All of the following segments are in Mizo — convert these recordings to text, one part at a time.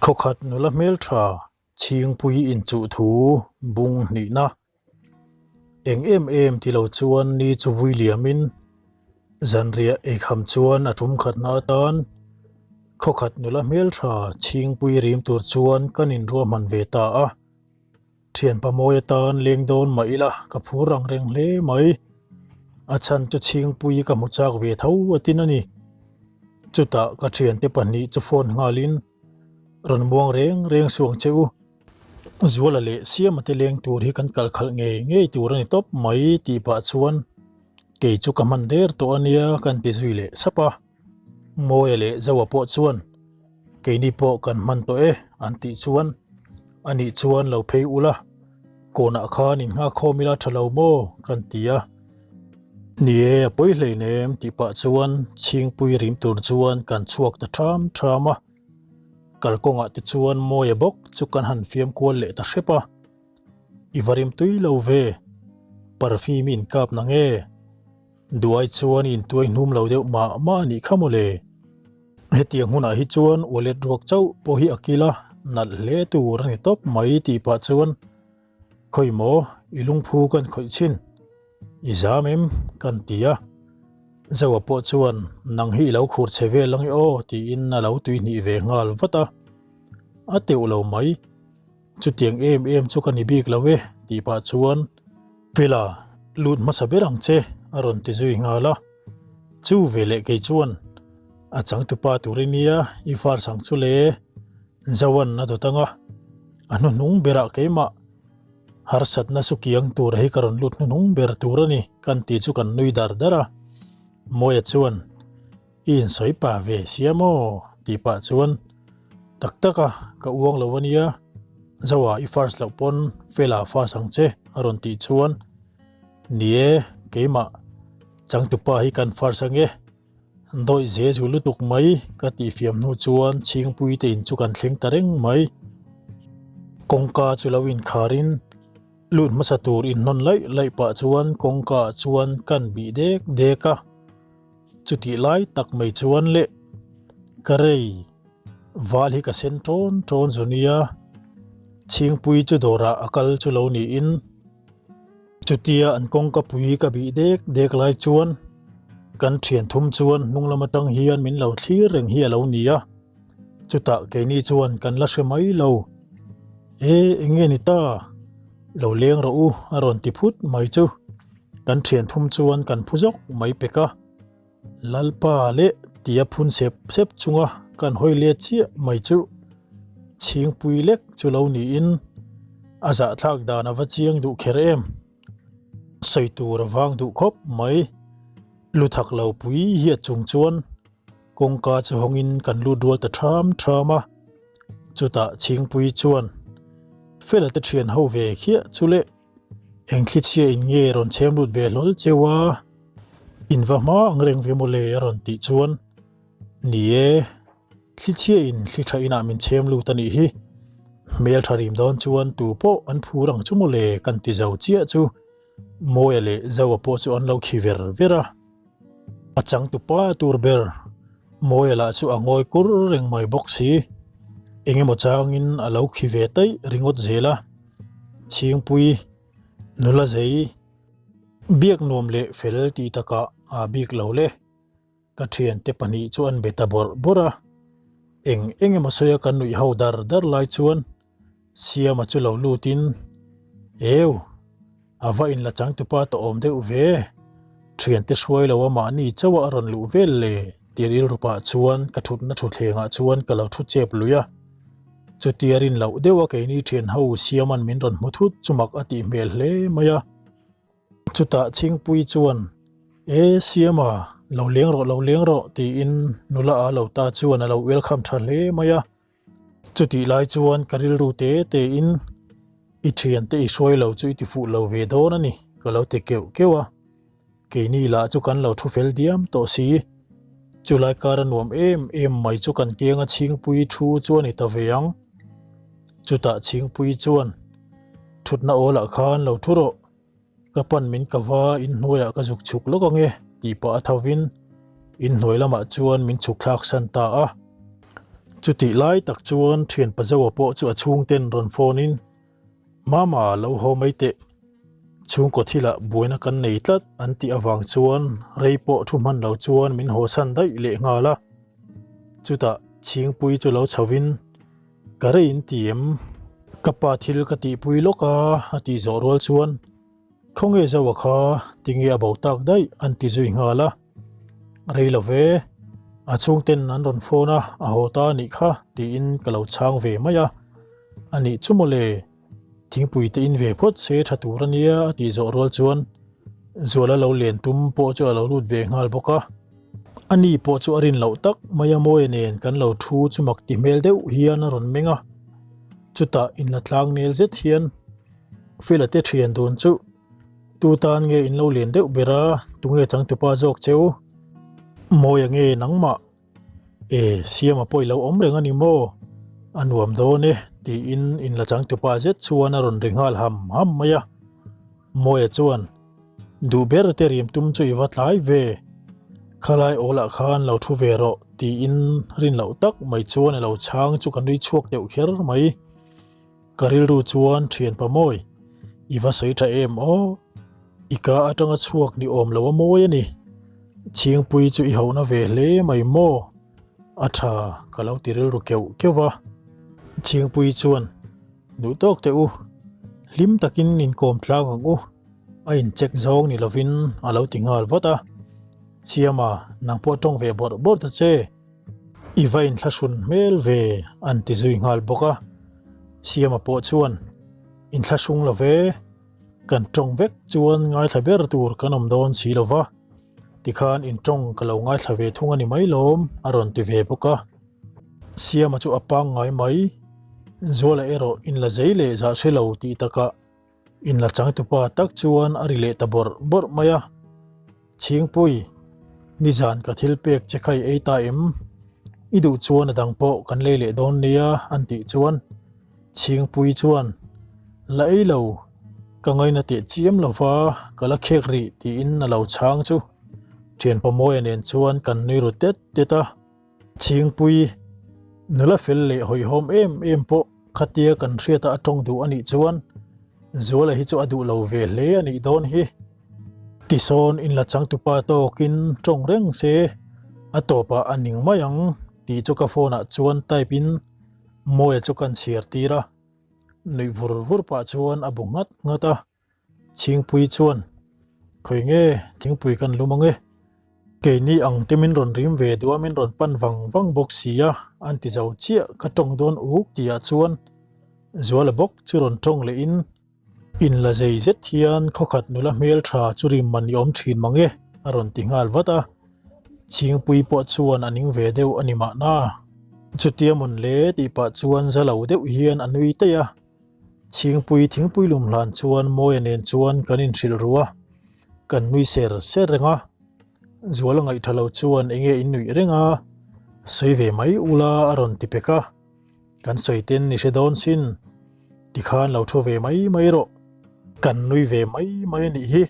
Khawkhat nula hmeltha Chhingpui inchuh thu bung hnihna eng em em ti lo chuan ni chu vui liamin zanriah eikham chuan a tum khatna atan khawkhat nula hmeltha Chhingpui rim tur chuan kan inruahman ve ta a. Thianpa mawi atan leng dawn mah ila ka phur ang reng hle mai. A chhan chu Chhingpui ka hmu chak ve tho a tin a ni. Chutah ka thiante pahnih chu phone nghalin rawn muang reng reng suang che u. Zuala leh Siama te leng tur hi kan kal khalh ngei ngei tur a ni tawp mai tih pah chuan kei chu ka hman der tawh a nia kan ti zui leh sap a. Mawia leh Zoa pawh chuan keini pawh kan hman tawh e an tih chuan anih chuan lo phei ula kawnah khan in nghak khawm ila tha lo maw kan ti a. Ni e a pawi hleinem tih pah chuan chhingpui rim tur chuan kan chhuak ta ṭham ṭham a, kalkawngah te chuan Mawia bawk chu kan han fiam kual leh ta hrep a. I va rim tui lo ve, perfume i inkap na nge? Duai chuan i intuai hnum lo deuh mah mah a nih kha mawle. Hetiang hunah hi chuan wallet ruak chauh pawh hi a kil a, nalh hle tur a ni tawp mai tih pah chuan Khawi maw i lungphu kan khawih chhin, i zam em? kan ti a. Zoa pawh chuan nang hi i lo khur che vel ang e aw tiin a lo tuihnih ve nghal vat a. A teuh lo mai. Chutiang em em chu ka ni bik lo e tih pah chuan Fela lut hmasa ber ang che a rawn ti zui nghal a. Chu veleh kei chuan a changtupa tur i nia i far sang chu le Zoan a dawt ang a, a hnuhnung berah keimah harsatna su kiang tur hi ka rawn lut hnuhnung ber tur a ni kan tih chu kan nui dar dar a. Mawia chuan I insawi pa ve sia maw? tih pah chuan tak tak a, ka uang lo a nia, Zoa i first loh pawn Fela first ang che a rawn tih chuan ni e, keimah changtupa hi kan first ang e, dawih ze zu lutuk mai ka tih fiam hnu chuan Chhingpui te in chu kan thleng ta reng mai. Kawngka chu lo inkharin lut hmasa tur inhnawn laih laih pah chuan kawngka ah chuan kan bih dek dek a. Chutih lai tak mai chuan le ka rei val hi ka sen ṭawn ṭawn zu nia, Chhingpui chu dawrah a kal chu lo niin chutia an kawngka pui ka bih dek dek lai chuan kan ṭhian thum chuan hnung lam aṭang hian min lo thlir reng hi a lo ni a, chutah keini chuan kan la hre mai lo. E eng nge ni ta? Lo leng rawh u a rawn ti phut mai chu. Kan thian thum chuan kan phu zawk mai pek a, Lalpa leh tia phun sep sep chunga kan hawi let chiah mai chu chhingpui lek chu lo niin a zahthlak dan a va chiang duh kher em. Sawi tur a vang duh khawp mai. Luthak lo pui hiat chung chuan Kawngka chu hawngin kan lut rual ta ṭham ṭham a, chutah Chhingpui chuan Fela te ṭhian ho ve khiah chu le, eng thlichhia in nge rawn chhem lut ve hlawl cheu a, in va hma ang reng ve maw le a rawn tih chuan, Ni e, thlichhia in thli ṭha inah min chhem lut a nih hi, hmelṭha rim dawn chuan tu pawh an phur ang chu maw le kan ti zo chiah chu Mawia leh Zoa pawh chu an lo khi ver ver a. A changtupa tur ber Mawia lah chu a ngawi kur reng mai bawk si. Eng emaw changin a lo khi ve taih ringawt zel a. Chhingpui, nula zei, biak nuam leh fel tih takah aa bik lo le. Ka thiante pahnih chu an be ta bawrh bawrh a. Eng eng emaw sawi a kan nuih ho dar dar lai chuan Siama chu lo lutin, Eu, a va inla changtupa tawh awm deuh ve, thiante hruai lo a mahni chauh a rawn luh vel le ti rilru pah chuan ka thutna thutthlengah chuan ka lo thu chep lui a. Chutia rin loh deuh a keini thian ho Siama'n min rawn hmu thut chu mak a tih hmel hle mai a. Chutah Chhingpui chuan, E Siama, lo leng rawh, lo leng rawh tiin nula a lo ta chuan a lo welcome tha hle mai a. Chutih lai chuan ka rilru te te in i thiante i hruai lo chu i ti fuh lo ve dawn a ni ka lo ti keuh keuh a, keini lah chu kan lo thu fel diam tawh si. Chulai kar a nuam em em mai chu kan kianga Chhingpui thu chu a ni ta ve ang. Chutah Chhingpui chuan thutna awlah khan lo thu rawh. Ka pan min ka va inhnuaiah ka zuk chhuk lawk ang e tih pah a tho in inhnuai lamah chuan min chhuk thlak san ta a. Chutih lai tak chuan thian Pazoa pawh chu a chhungten rawn phone in, Mama lo haw mai teh, chhungkaw thilah buaina kan nei tlat an tih avang chuan rei pawh thu hman lo chuan min haw san daih leh nghal a. Chutah Chhingpui chu lo chho in, Ka rei in ti em? Ka pa thil ka tihpui lawk a a tih zawh rual chuan, Khawnge Zoa kha tinge a bo tak daih an ti zui nghal a. Rei lo ve, a chhungten an rawn phone a, a haw ta anih kha tiin ka lo chhang ve mai a. Anih chu mawle, thingpui te in ve phawt se tha tur ania a tih zawh rual chuan Zuala lo len tum pawh chu a lo lut ve nghal bawk a. Ani pawh chu a rin loh tak mai a Mawia nen kan lo thu chu mak ti hmel deuh hian a rawn meng a. Chutah inla tlang nel zet hian Fela te thian dun chu Tu tan nge in lo lian deuh ber a, tunge changtupa zawk cheu? Mawia nge nangmah? E, Siama pawh i lo awm reng a ni maw? A nuam dawn e, tiin in la changtupa zet chuan a rawn ri nghal ham ham mai a. Mawia chuan, Duh ber te rim tum chu i va tlai ve, khalai awlah khan lo thu ve rawh, tiin rin loh tak mai chuan a lo chhang chu ka nui chhuak deuh kher mai. Ka rilru chuan thian pa mawi, i va sawi tha em aw? I ka atanga chhuak ni awm lo a mawi a ni. Chhingpui chu i hona ve hle mai maw? A tha, ka lo ti rilru keuh keuh va. Chhingpui chuan, Duh tawk teh u, hlim takin inkawm tlang ang u, a incheck zawng ni lovin a lo ti nghal vat a. Siama, nang pawh tawng ve bawrh bawrh ta che. I va inthlahrun hmel ve an ti zui nghal bawk a, Siama pawh chuan inthlahrung lo ve, kan tawng vek chuan ngaithla ber tur kan awm dawn si lo va, tikhan intawng ka lo ngaithla ve thung a ni mai lawm a rawn ti ve bawk a. Siama chu a pangngai mai, Zuala erawh inla zei leh zah hre lo tih takah Inla changtupa tak chuan a ri leh ta bawrh bawrh mai a, Chhingpui, nizan ka thil pek che kha i ei ta em? I duh chuan a dang pawh kan lei leh dawn nia an tih chuan Chhingpui chuan, La ei lo, ka ngaina teh chiam lo va, ka la khek rih tiin a lo chhang chu Thianpa Mawia nen chuan kan nui ru tet tet a. Chhingpui, nula fel leh hawihhawm em em pawh khatia kan hriata a tawng duh a nih chuan Zuala hi chu a duh lo ve hle a nih dawn hi. Tisawn inla changtupa tawkin tawng reng se a tawpah a ning mai ang tih chu ka phone ah chuan type in Mawia chu kan chhiar tir a, nuih vur vur pah chuan a bu nghat nghat a. Chhingpui chuan, Khawi nge thingpui kan lum ang e? Keini ang te min rawn rim ve duh a, min rawn pan vang vang bawk si a, an ti zo chiah, ka tawng dawn uk tihah chuan Zuala bawk chu rawn tawng lehin, Inla zei zet hian khawkhat nula hmeltha chu rim man i awm thin mang e, a rawn ti nghal vat a. Chhingpui pawh chuan a ning ve deuh a ni mahna. Chutia mawn le tih pah chuan za lo deuh hian a nui taih a. Chhingpui thingpui lum hlan chuan Mawia nen chuan kan inhrilh ru a, kan nui ser ser reng a. Zuala ngaihtha lo chuan enge in nuih reng a, sawi ve mai ula a rawn ti pek a, kan sawi ten i hre dawn sin, tikhan lo thu ve mai mai rawh, kan nui ve mai mai a nih hi,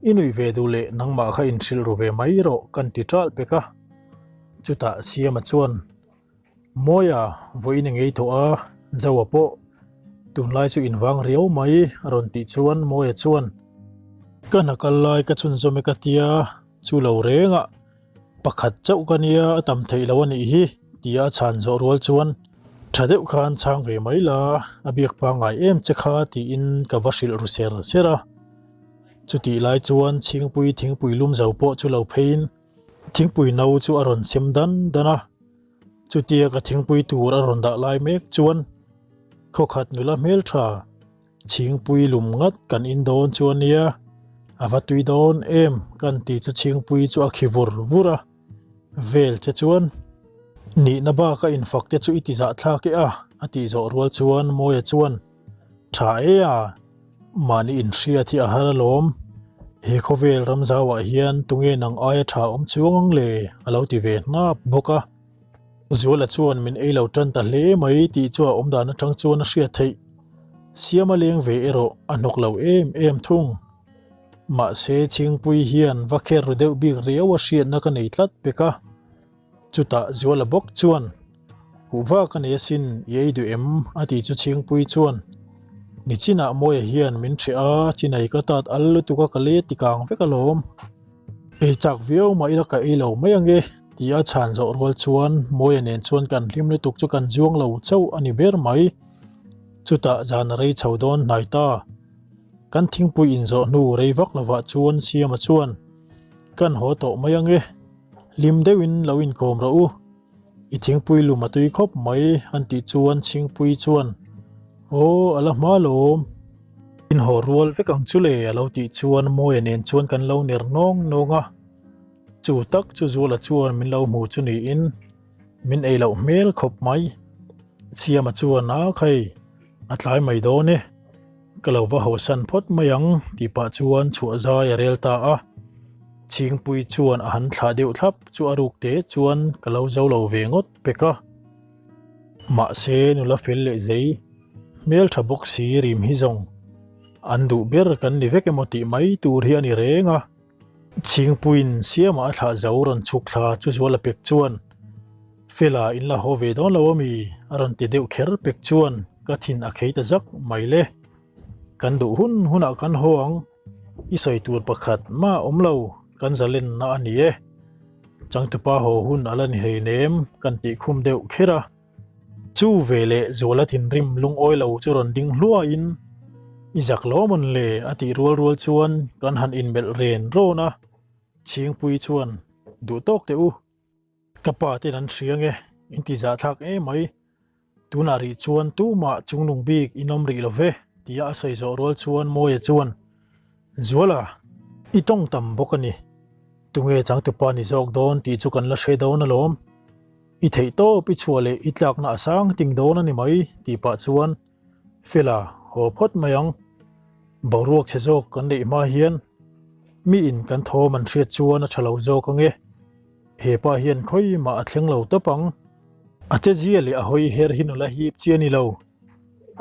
i nuih ve duh leh nangmah kha inhrilh ru ve mai rawh kan ti ṭalh pek a. Chutah Siama chuan. Mawia vawiin a ngei tawh a, Zoa pawh tunlai chu invang riau mai a rawn tih chuan Mawia chuan, Ka hna kal lai ka chhunzawm e ka tia, chu lo rengah pakhat chauh ka nia a tam theih lo a nih hi tia a chhan zawh rual chuan tha deuh khan chhang ve mai la, a biak pangngai em che kha tiin ka va hrilh ru ser ser a. Chutih lai chuan Chhingpui thingpui lum zo pawh chu lo pheiin, Thingpui no chu a rawn sem dan dan a, chutia ka thingpui tur a rawn dah lai mek chuan khawkhat nula hmeltha chhingpui lum ngat kan in dawn chu a nia, a va tui dawn em kan ti chu chhingpui chu a khi vur vur a, vel che chuan nihna baka infak te chu i ti zahthlak e a a tih zawh rual chuan Mawia chuan Tha e a, mahni inhriat hi a har alawm. He khawvel ramzauah hian tunge nang aia tha awm chuang ang le? a lo ti ve hnap bawk a. Zuala chuan min ei lo tan ta hle mai tih chu a awmdan atang chuan a hriat theih. Siama leng ve erawh a hnawk lo em em thung. Mahse Chhingpui hian va kher ru deuh bik riau a hriatna ka nei tlat pek a. Chutah Zuala bawk chuan. Kuhva ka nei asin, i ei duh em? a ti chu Chhingpuii chuan, Nichinah Mawia hian min hreh a, chinai ka tat al lutuk a ka let ti kang vek alawm. Ei chak viau mah ila ka ei lo mai ange, ti a chhan zawh rual chuan Mawia nen chuan kan hlim lutuk chu kan zuang lo chauh a ni ber mai. Chutah zan a rei chho dawn hnai ta. Kan thingpui inzawh hnu rei vak lovah chuan Siama chuan, Kan haw tawh mai ange, hlim deuhin lo inkawm rawh u. I thingpui lum a tui khawp mai an tih chuan Chhingpui chuan, Aw, a la hma lawm. In haw rual vek ang chu le a lo tih chuan Mawia nen chuan kan lo ner nawng nawng a. Chu tak chu Zuala chuan min lo hmu chu niin min ei loh hmel khawp mai. Siama chuan, A khai, a tlai mai dawn e. Ka lo va hawsan phawt mai ang tih pah chuan chhuah zai a rel ta a. Chhingpui chuan a han thlah deuh thlap chu a ruk te chuan ka lo zo lo ve ngawt pek a. Mahse nula fel leh zei, hmeltha bawk si rim hi zawng an duh ber kan ni vek emaw tih mai tur hi a ni reng a. Chhingpuiin siamah a thlah zo rawn chhuk thla chu zual a pek chuan, Fela in la haw ve dawn lo ami? a rawn ti deuh kher pek chuan ka thin a khei ta zak mai le. Kan duh hun hunah kan haw ang, i sawi tur pakhat mah awm lo, kan zalenna a ni e. Changtupa haw hun a la ni hleinem kan tih khum deuh kher a. Chu veleh Zuala thinrim lungawi lo chu rawn ding hluaiin, I zak lo mawn le? a tih rual rual chuan kan han inmelh ren rawn a, Chhingpui chuan, Duh tawk teh u, ka pa ten an hria nge, in ti zahthlak emai, tunah rih chuan tumah chungnung bik in awm rih lo ve, tia a sawi zawh rual chuan Mawia chuan, Zuala, i tawng tam bawk a ni, tunge changtupa ni zawk dawn tih chu kan la hre dawn alawm. I theih tawp i chhuah leh i tlakna a sang ting dawn a ni mai tih pah chuan Fela haw phawt mai ang. Boruak chhe zawk kan neih hma hian mi in kan thawm an hriat chuan a tha lo zawk ang e. He pa hian khawi mah a thleng lo tawp ang. A che zia leh a hawi her hi nula hip chi a ni lo.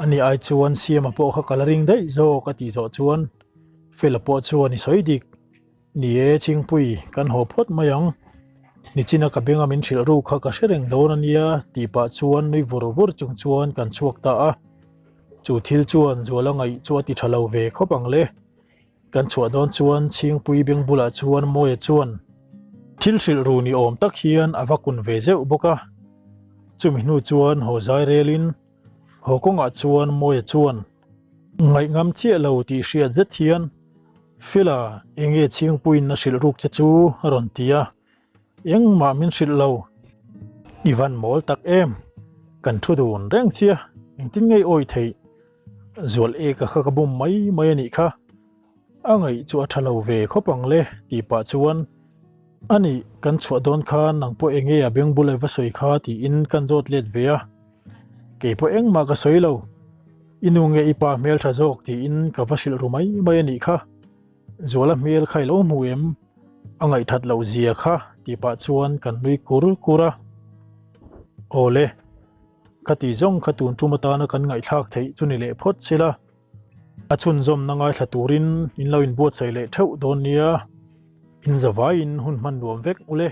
Ani ai chuan Siama pawh kha ka la ring daih zawk a tih zawh chuan Fela pawh chuan i sawi dik. Ni e, Chhingpui, kan haw phawt mai ang. Nichina ka benga min hrilh ru kha ka hre reng dawn a nia, tih pah chuan nui vur vur chung chuan kan chhuak ta a. Chu thil chuan Zuala ngaih chu a ti tha lo ve khawp ang le. Kan chhuah dawn chuan Chhingpui beng bulah chuan Mawia chuan thil hrilh ru ni awm tak hian a va kun ve zeuh bawk a. Chumi hnu chuan haw zai relin haw kawngah chuan Mawia chuan Ngaih ngam chiah lo tih hriat zet hian Fela enge Chhingpuiin a hrilh ruk che chu a rawn ti a, engmah min hrilh lo. I van mawl tak em, kan thu dun reng chia, engtin ngei awi theih? Zual eka kha ka bum mai mai a nih kha. A ngaih chu a tha lo ve khawp ang le tih pah chuan A nih, kan chhuah dawn khan nang pawh enge a beng bula i va sawi kha tiin kan zawt let ve a. Kei pawh engmah ka sawi lo. I nu nge i pa hmel tha zawk tiin ka va hrilh ru mai mai a nih kha. Zuala hmel kha i lo hmu em? A ngaihthat loh zia kha tih pah chuan kan nui kur kur a. Aw le, ka tih zawng kha tun tum atana kan ngaihthlak theih chu ni leh phawt sela. A chhunzawmna ngaithla turin in lo inbuatsaih leh theuh dawn nia, in zavaiin hun hman nuam vek ule.